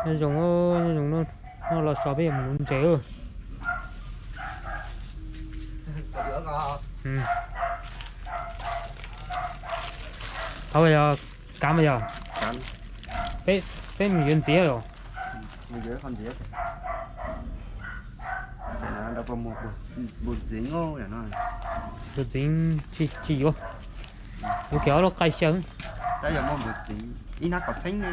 Nyob zoo, nyob zoo, no los so peb yuav mus nuv ntses. Tau yog, kav mas yog, peb mus yuav ntxiv os. Npua ntxiv tsis yuav, yuav kiag ob lub qaib xyaw. Tab yog muaj npua ntxiv ib hnab kaum txheeb ne.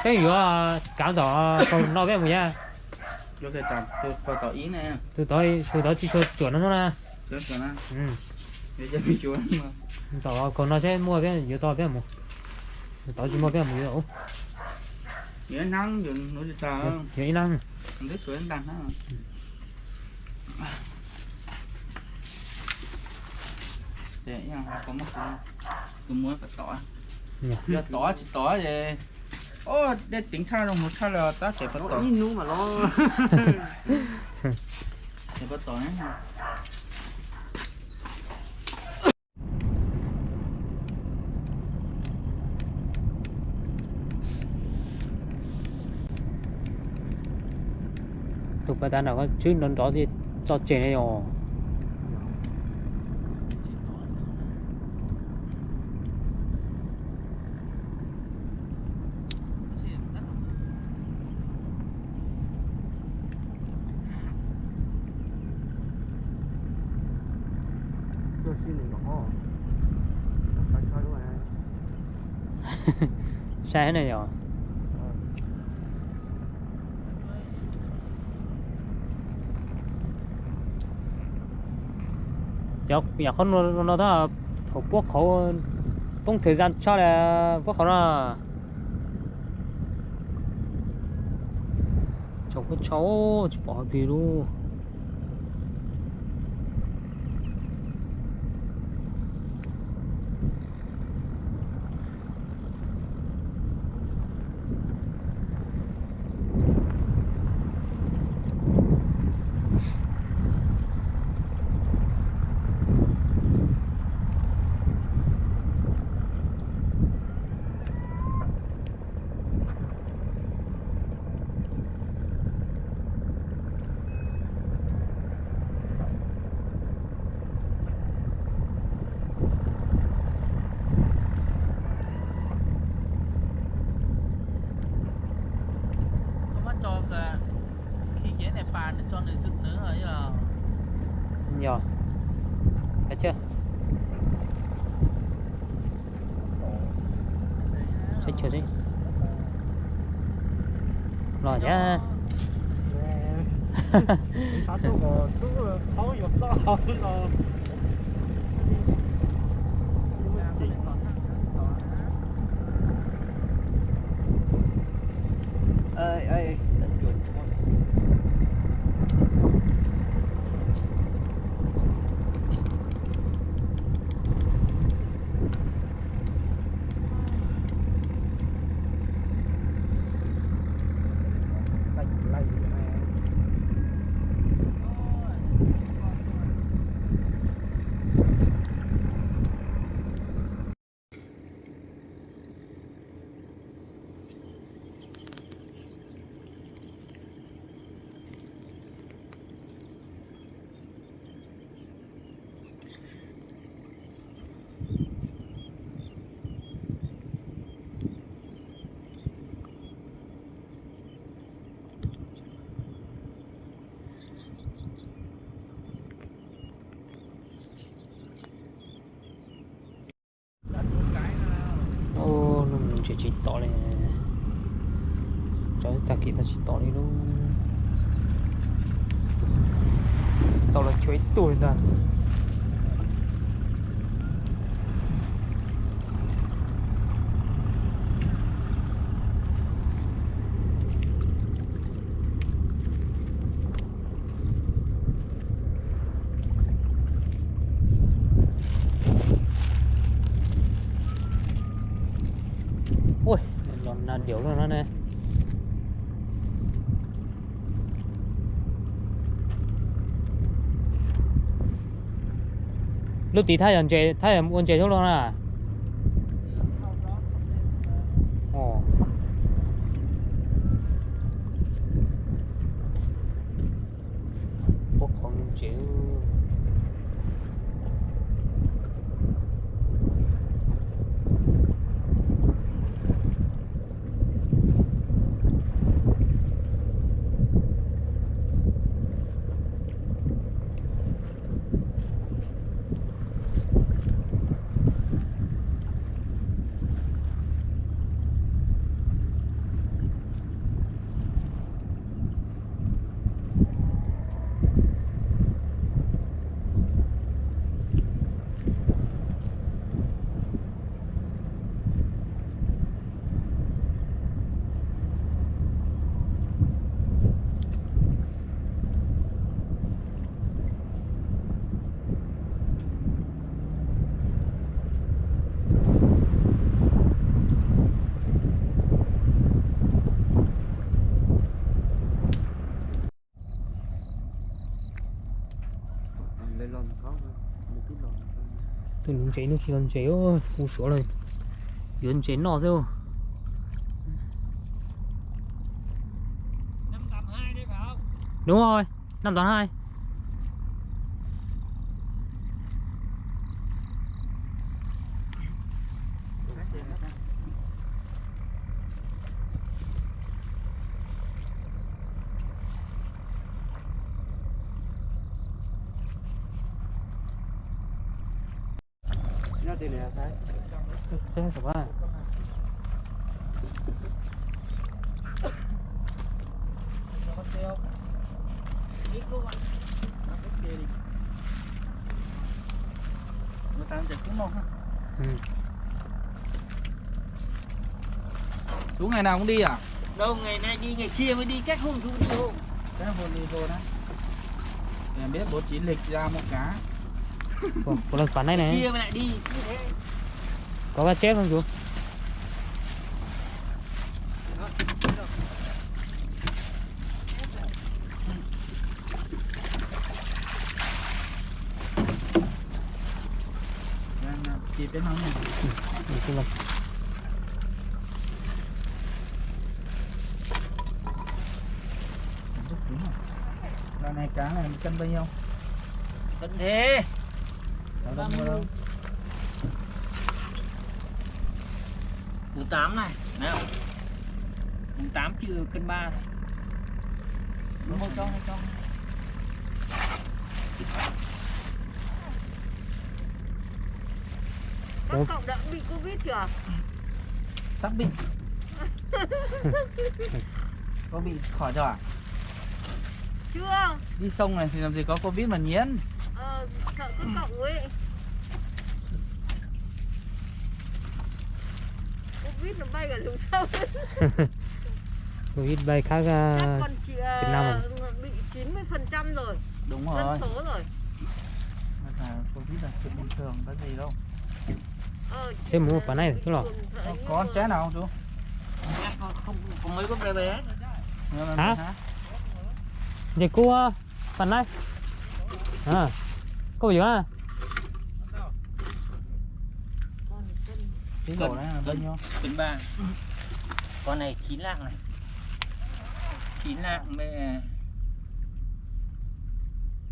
Peb yuav kav tom kaum no peb mus yag. Tus tod tsis tshua cuam no na. Tom kaum no seb muaj peb yuav tau peb mus. Tod tsis muaj peb mus yuav. Yuav ib hnab. Yog tom tsis tom ces, dej teev tshaj, zoo hmoov tshaj li tab tseem puas tom. Ib hnub mas los. Tseem puas tom. Tus pas tas nram ko tswb nrov nrov tso tseg ne yom. Sai na yom. Cov yam qhov no tab thaum puab qhauv poob thời gian tshaj li, puab qhauv no. Tsaus puab tsaus tsis pom qhov twg li. Yog, los thiab. Ub, ntses tsis tom li. Tso tag kis tau tsis tom li lub. Tau los cuag ib tug li ntag. Ui, los nag diaum lawm no ne. Lub tid thab yog ntses, thab yog ua ntses xwb los na? Ua qhov ntses. Tuaj nuv ntses hnub tsis los ntses, kuv suav los yuav ntses noj xwb. Đúng rồi, năm tám hai. Chú ngày nào cũng đi à? Đâu, ngày nay đi, ngày kia mới đi, các hôm chú đi hôm. Các hôm đi thôi đó. Để biết bố trí lịch ra một cái. Ủa, ủa, lần phản này này. Kia mới lại đi, như thế. Có ghi chép không chú? Đang, à, kịp cái món này. Ừ, được rồi. Loại này cá này cân bao nhiêu? Cân thế. Có đâu mua đâu. Mùng tám này, nào. Mùng tám trừ cân ba thôi. Đúng không? Cho, cho. Các cậu đã bị covid chưa? Sắp bị. Có bị khỏi rồi à? Chưa. Đi sông này thì làm gì có covid mà nhiễm. Ờ, sợ các cậu ấy. Covid nó bay cả lùng sông. Covid bay khác, à, Việt Nam à? Chắc còn chỉ, ờ, bị chín mươi phần trăm rồi. Đúng rồi. Dân số rồi. Mà là covid là chuyện bình thường, có gì đâu. Thế mua phản này chứ lò? Có, có trái nào không chú? Không, không, không mấy gốc này về hết. Hả? Vậy cô, ờ, phản này. À, cô dưỡng à? Tí đổ đấy là bao nhiêu? Cân ba. Con này chín lạng này. Chín lạng với,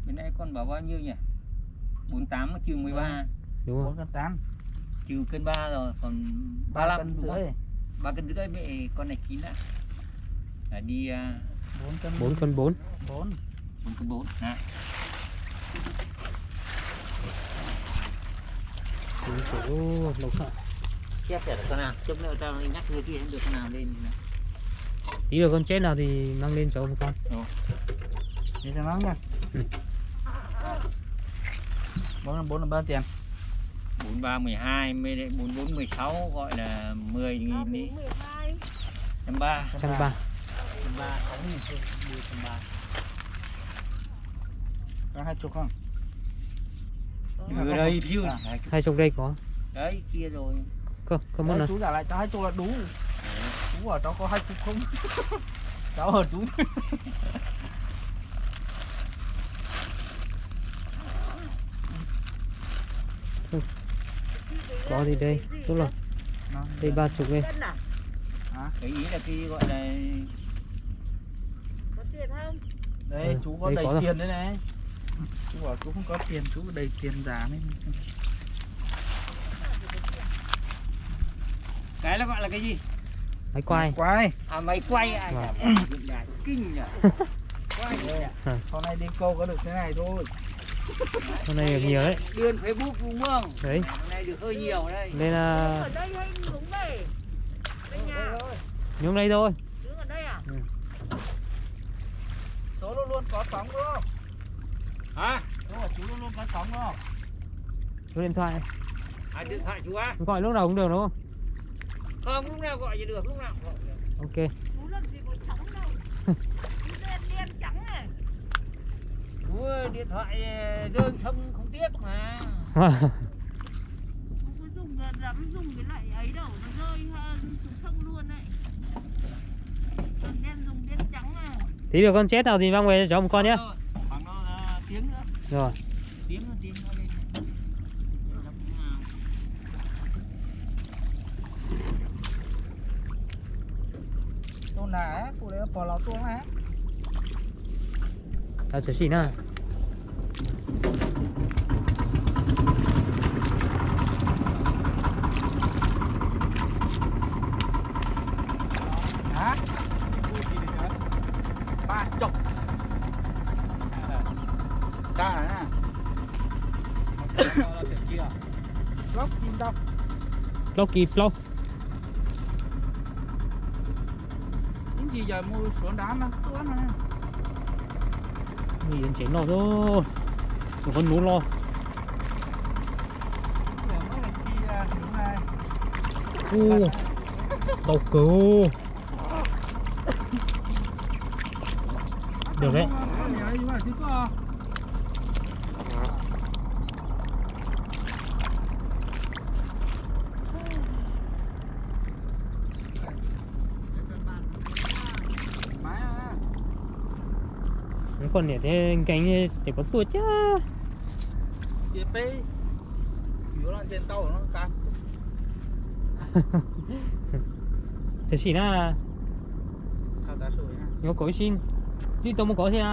bên đây con bảo bao nhiêu nhỉ? Bốn tám trừ mười ba. Đúng rồi. Bốn cân tám. Trừ cân ba rồi còn ba lăm đúng không? Ba cân rưỡi. Ba cân rưỡi với con này chín lạng. Là đi, à, bốn cân. Bốn cân bốn. Bốn. Bốn cân bốn. Nè. Bốn cân bốn, lâu thật. Chép để con nào, chốc nữa tao nhắc người kia được con nào lên nè. Tí rồi con chết nào thì mang lên cho ông con. Ồ. Để cho nó nha. Ừ. Bốn năm bốn là bao tiền? Bốn ba mười hai, mười, bốn bốn mười sáu, gọi là mười nghìn đi. Trăm ba. Trăm ba. Trăm ba, sáu nghìn, mười trăm ba. Có hai chục không? Ở đây thiếu. À, hai chục. Hai chục đây có. Đấy, kia rồi. Có, có. Đấy, món nào? Chú trả lại cho hai chục là đủ. Chú bảo cháu có hai chục không? Cháu ở chú. Có gì đây? Đúng rồi. Đây ba chục đây. Hả? Cái ý là cái gọi là... Có tiền không? Đấy, ừ, chú có đây đầy có rồi. Tiền đấy này. Chú bảo chú không có tiền, chú đầy tiền giả đấy. Cái nó gọi là cái gì? Máy quay. Quay. À, máy quay à? Vâng. Kinh nhỉ. Quay nhỉ. Con này đi câu có được thế này thôi. Con này được nhiều đấy. Điền Facebook đúng không? Đấy. Con này được hơi nhiều đây. Đây là... Ở đây hay nhúng đây? Đây nhà. Nhúng đây thôi. Nhúng ở đây à? Ừ. Số luôn luôn có sóng đúng không? Hả? Số của chú luôn luôn có sóng đúng không? Số điện thoại. À, điện thoại chú á? Gọi lúc nào cũng được đúng không? Không, lúc nào gọi thì được, lúc nào gọi được. Ok. Chú làm gì có sóng đâu. Chú lên đèn trắng này. Chú điện thoại, ờ, rơi không, không tiếc mà. Không có dùng, ờ, dám dùng cái loại ấy đâu, nó rơi, ha, xuống sông luôn đấy. Còn đèn dùng đèn trắng à. Tí nữa con chết nào thì mang về cho cháu một con nhé. Ờ, khoảng đó, ờ, tiếng nữa. Rồi. Tiếng nữa, tiếng nữa đi. Tuaj na, kuv li pom los tuaj na. Tau tsav sim na. Hả? Ba chục. Plaub kis ntau. Plaub kis plaub. Ib ntsis yog mus suav nrad mas tuaj na. Mus yuav ntses noj xwb. Mus qhov nuv los. Ub, ntau kawg. Được đấy. Poj niam thiab nkees ces puas tuaj thiab. Ces peb yuav los ntses ntau no tas. Tam sim na, yuav kaum ib sij, twb tau mus kaum ib sij na.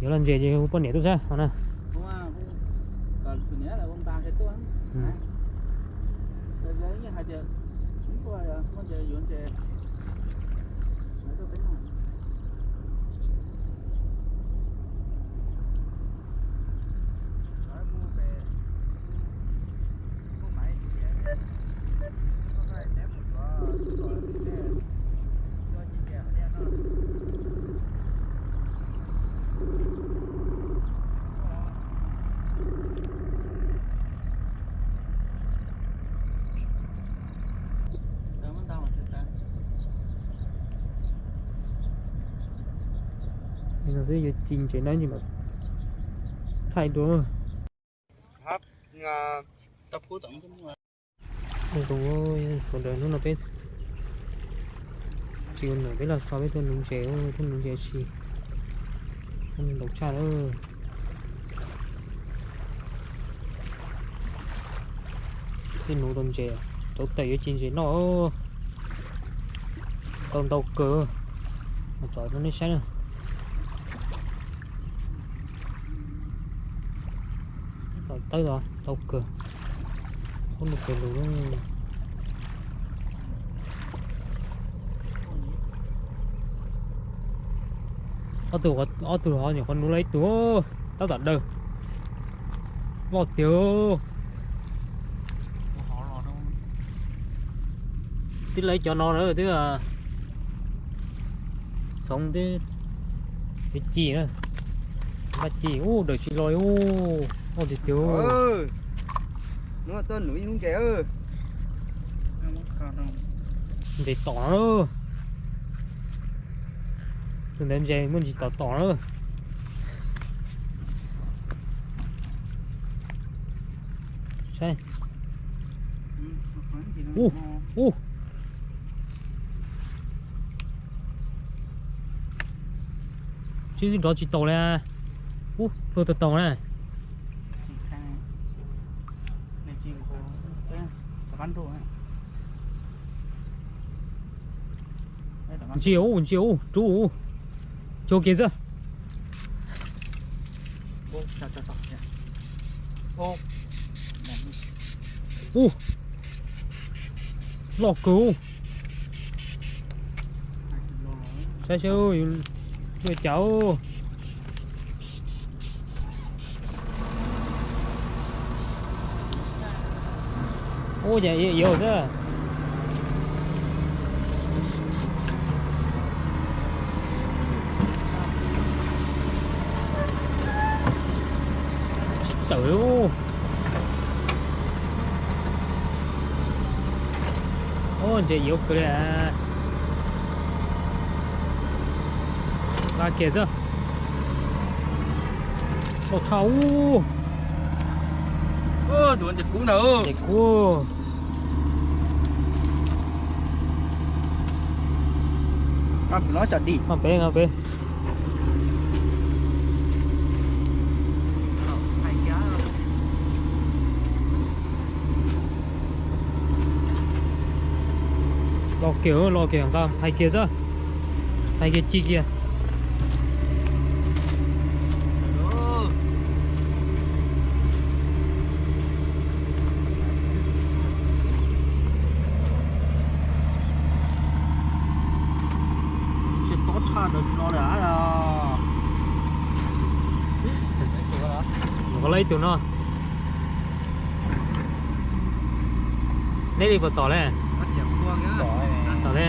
Yuav los ntses ces hu poj niam tuaj saib no na. Xwb yuav ci ntses na, thaij dua. Zoo, sawv daws, hnub no peb tsis ua num, peb los so peb tuaj nuv ntses, tuaj nuv ntses si, ntau tshaj lawm. Tej nuv tau ntses, rauv taws yuav ci ntses noj, tau ntau kawg. Tsom rau nej saib na. Tawb tau kawg, qhov nuv kawg lug. Ob tug, ob tug ho nyuam qhuav nuv los ib tug, tab tom daws. Loj tiag. Twb lawv cov no na twb txhoov twb ci na. Npaj ci ub, daws tsis los ub, loj tiag tiag. Ntses tom no, tus ntawd ntses muaj ntsis tom tom na. Saib, Ub, ub. Tsis nrov tsis taus li. Ub, luag tau taus na. Ntsia ub, ntsia ub, rub ub. Cua kiag xwb. Ub, loj kawg. Saib seb, luaj cas. Ub, cas yuav xwb. Tsis tawm li. Ub, ntses yuav kawg li. Nqa kiag xwb. Ua thaum ub. Ntses kub na. Ntses kub. Nqa pem, nqa pem. Los kiag, los kiag, nqa hais kiag xwb. Hais kiag ci kiag. Tsis tob tshaj no lawm. Mus ko lawv ib tug no. Neb li puas tom le? Tom le.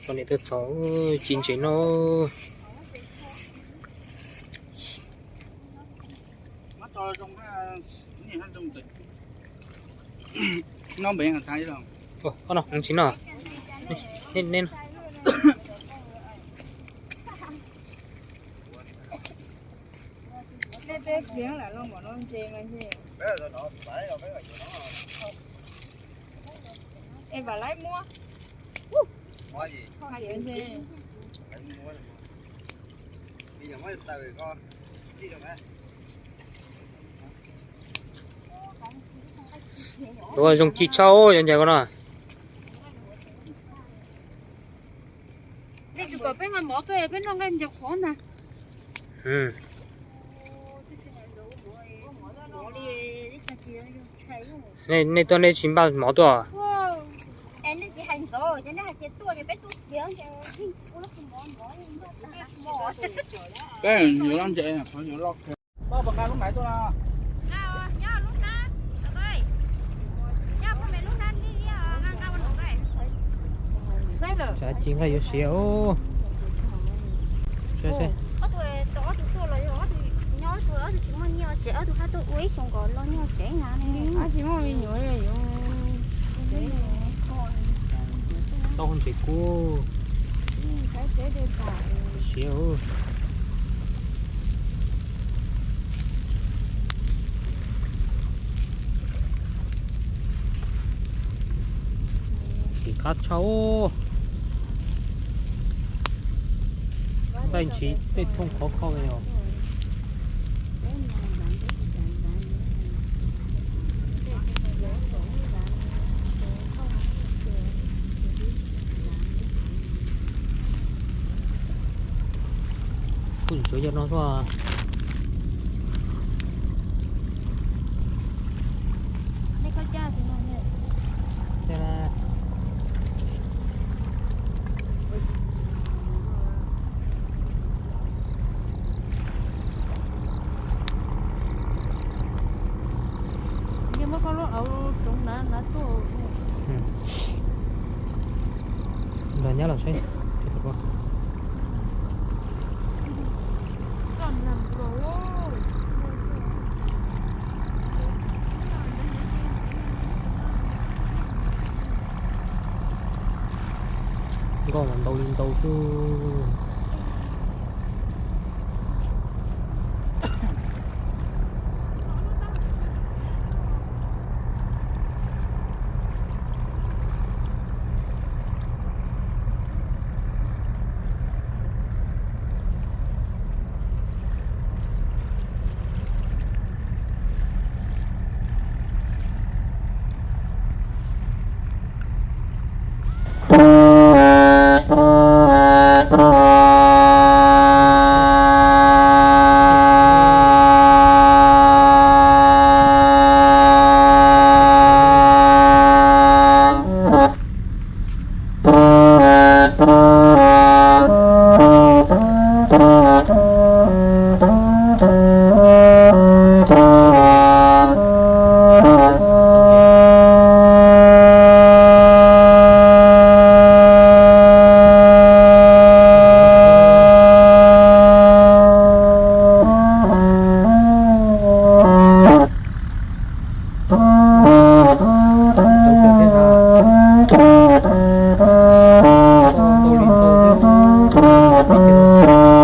Tus niam tus txov ci ntses no. Tsis no. Es vam laib muab. Tus zoo ci tshaj yog ntses ko no. Nej tuaj nej tsis npaj mov tuaj? Peb yuav loj ntses, yuav loj. Tsav ci nqaij yuav siav. Tau ntses kub. Siav. Tim qab tshaj. Nqaij ntshis tej thooj khov kho li os. Kuj tsuav yog no xwb. Nrog nyab los saib. Nkoj mas ntau li ntau xwb.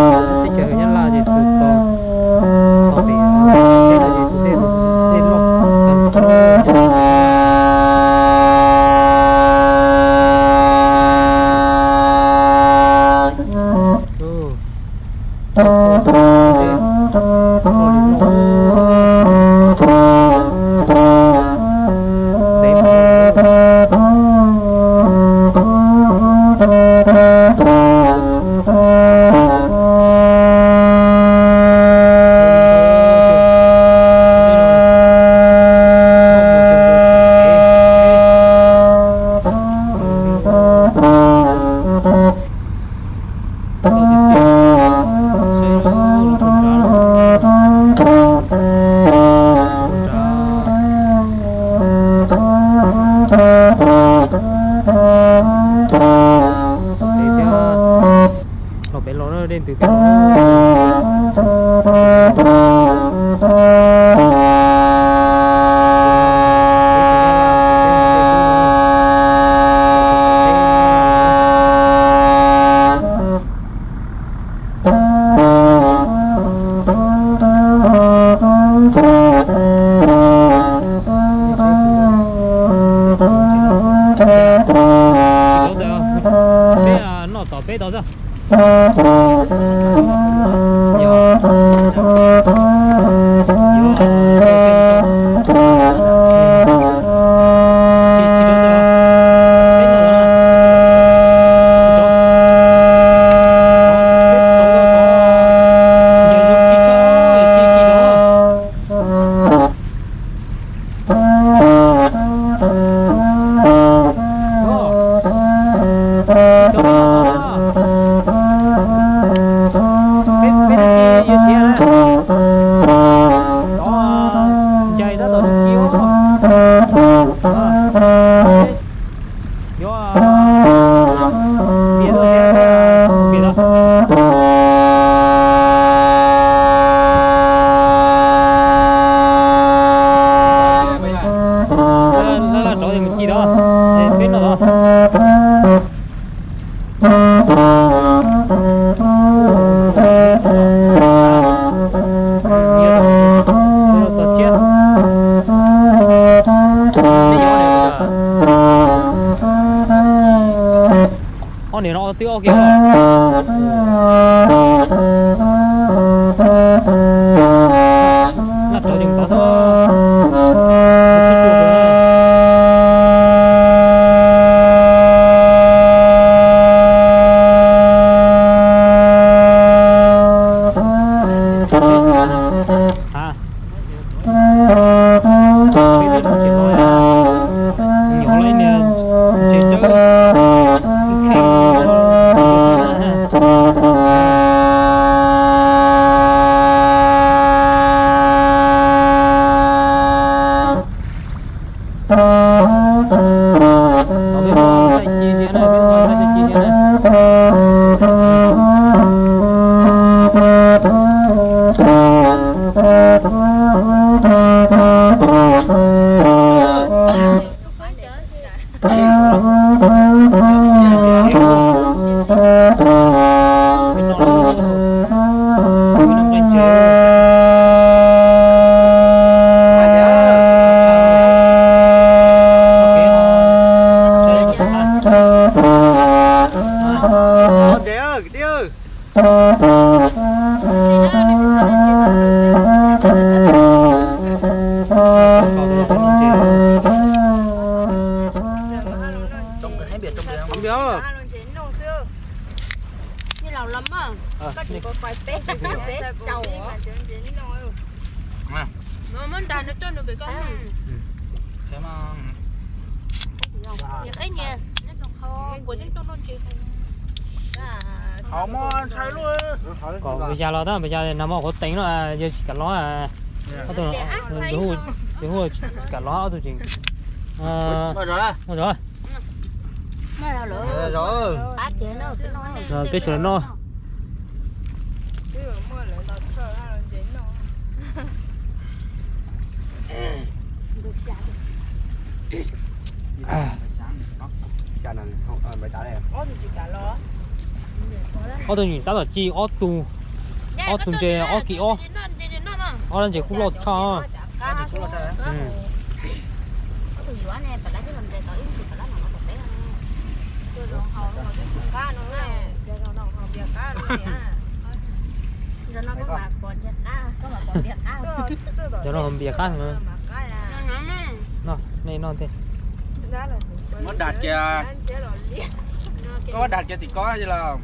Teb chaws Nyab Laj ces tus txaus, txaus pem teb no ces tus dej, dej loj. Los pem los dej ntws tag. Peb noj tom peb tau xwb. Laj laj rov mus ci tod, peb noj tod. Ob niam no twb ob kiag. Laj rov yeej tod xwb. Ntses, kwv tij. Kom npus yas los tab, npus yas nag hmo qhuav teev no, yawg tsis kam los. Ob tug, yawg hu tsis kam los ob tug tseem. Peb sawv daws noj. Ob tug nyuam tab tom ci ob tug, ob tug ntses ob kis ob, ob lub ntses kub loj tshaj. Cov no npias qab no. Nej noj ntej. Muab dag kiag, koj dag kiag tim ko los?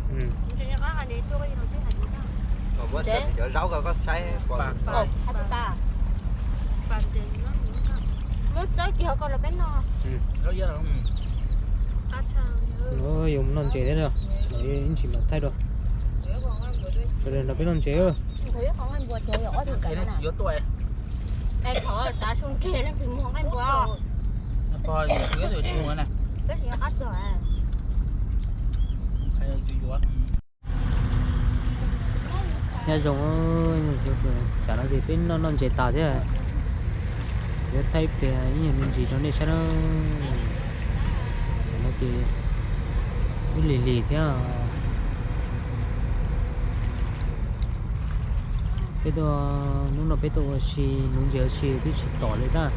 Muab txawb kiag ko los peb noj. Yuav mus noj ntses thiab no, ib ntsis mam thaij dua. Sawv daws nrog peb noj ntses. Nyob zoo, tsam no ces peb noj noj ntses tas thiab, yuav thaij ib pliag ib nyuag me ntsis rau nej saib na. No ces wb lig lig thiab. Peb tuaj, hnub no peb tuaj ua si nuv ntses ua si twb tsis tom li tab.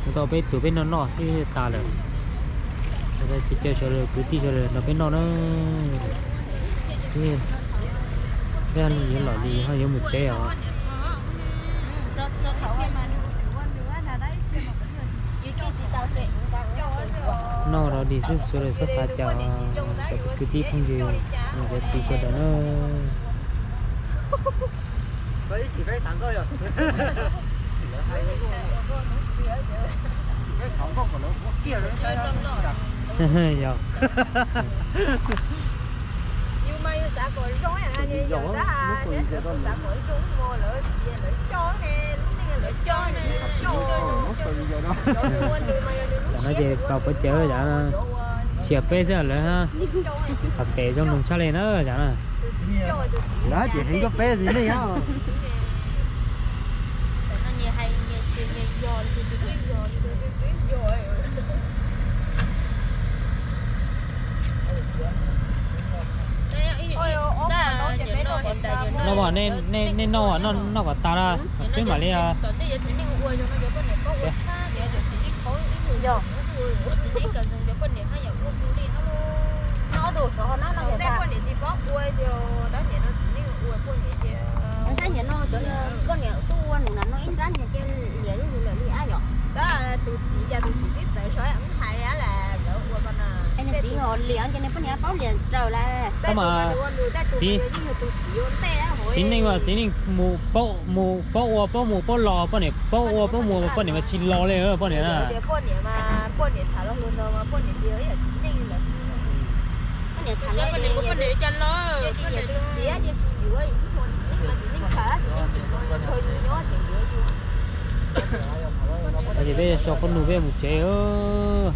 Ua tau peb tus peb noj noj twb tas lawm. Ces caw sawv daws kwv tij sawv daws nrog peb noj na. Peb yuav los li ho yuav mus tsev os. Noj rau dim xwb, sawv daws txhob xav cas, cov kwv tij phooj ywg, cov txiv sawv daws na. Yog. Tam no ces pab pov cawv yam, xiam peb xwb lawm, qhov pem zoo noog tshaj li na yam na. Lawv ces heev koj peb ntxiv nej os. Noj, nej noj, noj kom tas na, peb mam li. Saib niam no cov, koj niam tuaj ua nws na, no ib nrab niag cia liam lub lawm li ab yom. Tus txiv, cas tus txiv twb txawv zog hais lawv ua ko na. Nws txiv ho liam ces nws poj niam paub liam raws lawm. Txiv, txiv neej mas txiv neej mus paub, mus paub ua paub mus paub los, poj niam paub ua paub mus, poj niam mas tsis los li poj niam na. Ces peb so qhob nus peb mus tsev os.